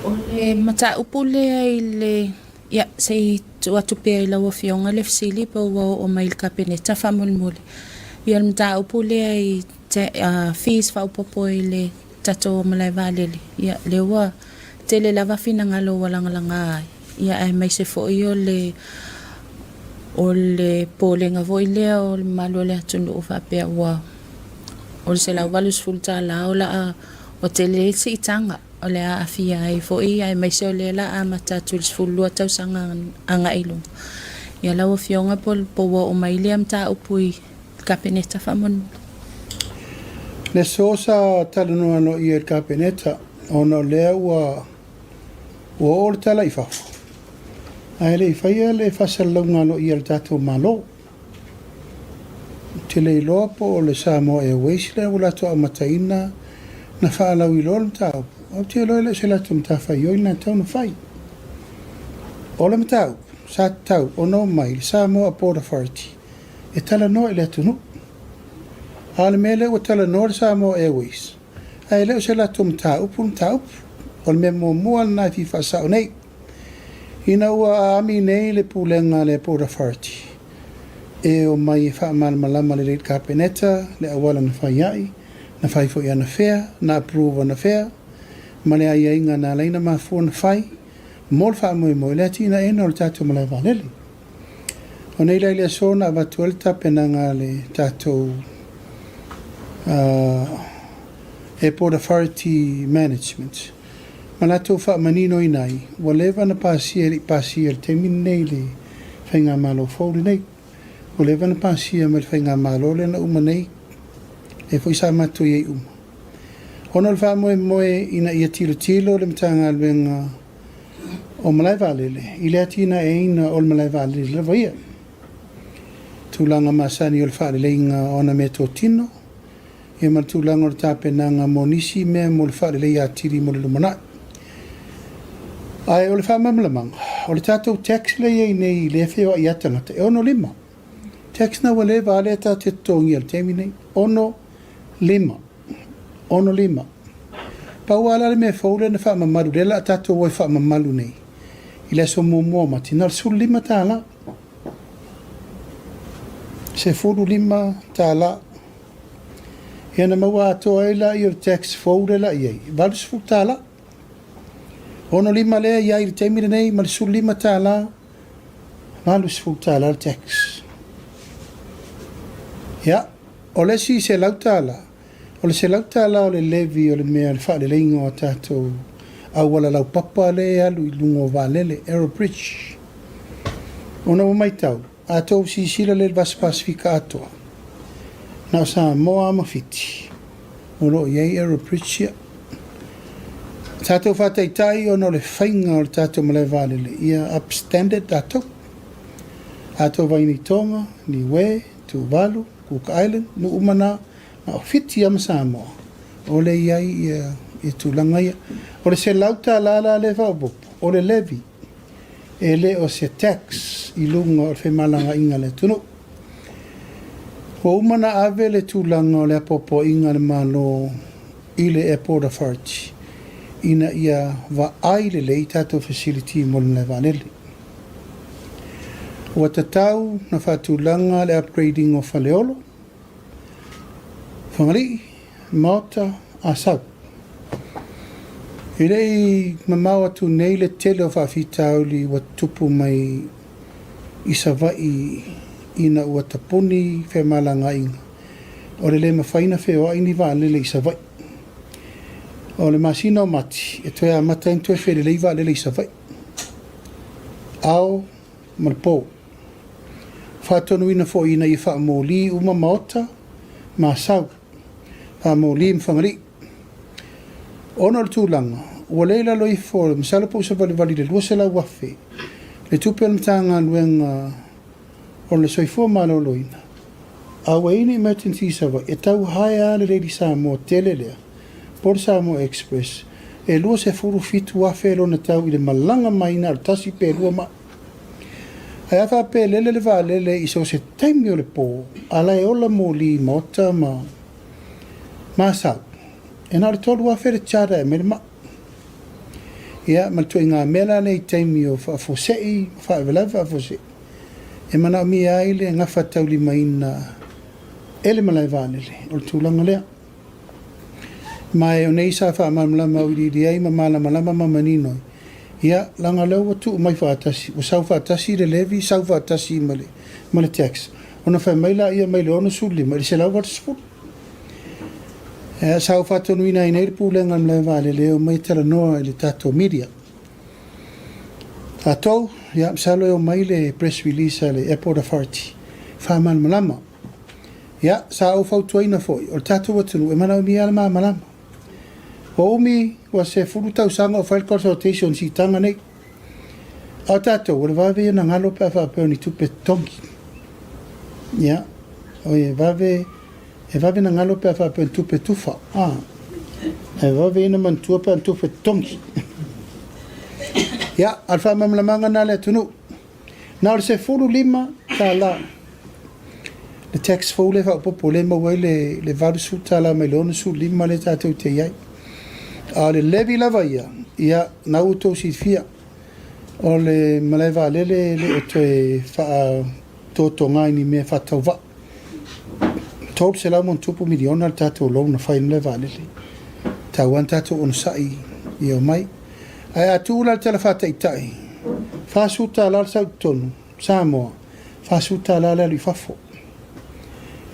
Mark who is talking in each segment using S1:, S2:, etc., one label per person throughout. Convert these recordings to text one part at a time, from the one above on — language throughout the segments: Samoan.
S1: O le mataupu lea i le, ia, se i tuu atu pea i lau Afioga le fesili pe ua oo mai i le Kapeneta faamolemole. Ia o le mataupu lea i fees faaopoopo i le tatou malae vaalele, ia lea ua tele lava finagalo ua lagalaga ai, ia aemaise foi o le o le popolega foi lea o le mamalu o le atunuu faapea ua o le $180 o le a ua tele ai le siitaga o le a aafia ai foi aemaise o lea o le a amata atu i le 12 tausaga agai i luga. Ia lau Afioga po ua oo mai lea mataupu i le Kapeneta faamolemole.
S2: Le aso sa talanoa aloaia i le Kapeneta ona o lea ua ua oo le tala i fafo, ae le i faia le faasalalauga aloaia a le tatou Malo. Ou te le iloa po o le Samoa Airways lea ua latou amataina na faalauiloa le mataupu, ae ou te iloa e le o se latou matafaioi lena e tatau ona fai. O le mataupu, sa tatau ona omai le Samoa Port Authority e talanoa i le atunuu. A o le mea lea ua talanoa le Samoa Airways, ae le o se latou mataupu le mataupu. O le mea muamua lena e fia faasao nei. Ina ua aami nei le pulega a le Airport Authority e omai e faamalamalama lelei i le Kapeneta le auala na fai ai, na fai foi anafea, na approve anafea, ma le aiaiga na ala ai ona mafua ona fai mo le faamoemoe i le atinaeina o le tatou malae vaalele. O nei la i le aso na avatu ai le tapenaga a le tatou Airport Authority Management ma latou faamaninoina ai, ua leva ona pasia e le i pasia i le taimi lenei le Faigamalo fou lenei. Ua leva ona pasia mai le Faigamalo lea na uma nei, lea foi sa matou i ai uma. Ona o le faamoemoe ina ia tilotilo le Matagaluega o malae vaalele i le atinaeina o le malae vaalele lava ia. Tulaga masani o le faaleleiga o ana meatotino, ia ma le tulaga o le tapenaga mo nisi mea mo le faaleleia atili mo le lumanai. Ae o le faamalamalamaga, o le tatou tax lea e i ai nei lea e feoai a tagata, e 65. Tax na ua leva a lea tatou te totogia i le taimi nei, 65. 65. Pau lava la le mea fou lea na faamamalu, lea o le a tatou o e faamamalu nei i le aso muamua o Mati, na o le $15. $15. Ia ona maua atoa ai lea o le tax fou lea o le a i ai, $80. 65 lea e i ai i le taimi lenei ma le $15, $80 le tax. Ia, o le isi $100, o le $100 o le levy o le mea o le faaleleiga o a tatou auala laupapa lea e alu i luga o vaalele, aero bridge. Ona ua matau, a outou silasila lelei i le Vasa Pasefika atoa, na o Samoa lava ma Fiti o lo o i ai aero bridge ia. Tatou faataitai ona o le faiga o le tatou malae vaalele ia up standard tatou. A outou vaai nei i Tonga, Niue, Tuvalu, Cook Island, nuu uma na, na o Fiti lava ma Samoa o lea e i ai ia tulaga ia. O le $100 la lea e faaopoopo, o le levy, e le o se tax i luga o le femalagaaiga a le atunuu. Ua uma ona ave le tulaga o le apoapoaiga a le Malo i le Airport Authority ina ia vaai lelei tatou facility mo le malae vaalele. Ua tatau ona faatulaga le upgrading o Faleolo, Fagalii, Maota, Asau. E le i mamao atu nei le tele o faafitauli ua tutupu mai i Savaii ina ua tapuni femalagaaiga o le le mafai ona feoai ni vaalele i Savaii. O le masina o Mati e toe amata ai ona toe felelei vaalele i Savaii, ao ma le po. Faatonuina foi ina ia faamoli uma maota ma Asau, faamoli ma Fagalii. Ona o le tulaga, ua le i lalo ifo, masalo po ua savalivali i le $200,000 le tupe a le Matagaluega o le Soifua Maloloina, a ua i ai ni emergency i Savaii, e tau hire lava le Lady Samoa tele lea, po o le Samoa Express, e $27,000 lona tau i le malaga mai na o le tasi pe lua mai. Ae a faapea e lele le vaalele i so o se taimi o le po, a la e ola moli i Maota ma Asau, e na o le $3,000 le charter e aumai le mai. Ia, ma le ituaiga mea la lea i taimi o faafuasei ma faalavelave faafuasei, e manaomia ai le gafataulimaina e le malae vaalele o le tulaga lea. Ma e o nei sa faamalamalama auiliili ai ma malamalama ma manino ai, ia, leaga o lea ua tuu mai faatasi, ua sau faatasi le levy, sau faatasi ma le, ma le tax, ona fai mai laia mai le 65 i le 180. Sa ou faatonuina ai nei le Pulega o le Malae Vaalele e omai e talanoa i le tatou media. Tatou, ia, masalo e omai le press release a le Airport Authority, faamalamalama. Ia, sa ou fautuaina foi, o le tatou atunuu e manaomia lava le malamalama. Ua umi, ua 10 tausaga o fai le consultation i siitaga nei. A o tatou, o le vave ia ona galo pe a faapea o ni tupe totogi. Ia, oi e vave, e vave na galo pe a faapea o ni tupe tufa. A, e vave ia na manatua pe a o ni tupe totogi. Ia, a o le faamalamalamaga lena a le atunuu. Na o le $15 le tax fou lea e faaopoopo lea e maua ai le $80 mai le 65 lea tatou te i ai. A o le levy lava ia, ia, na ua outou silafia, o le malae vaalele e le o toe faatotoga i ni mea faatauvaa. $300+ miliona le tatou loan na fai i le malae vaalele. E tatau lava ona tatou onosai ia omai. Ae a tuu la le tala faataitai, $40 le sau i totonu, Samoa, $40 le alu i fafo.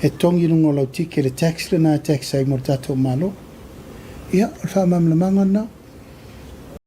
S2: E togi i luga o lau ticket le tax lena e tax ai mo le tatou Malo. Ia, o le faamalamalamaga lena.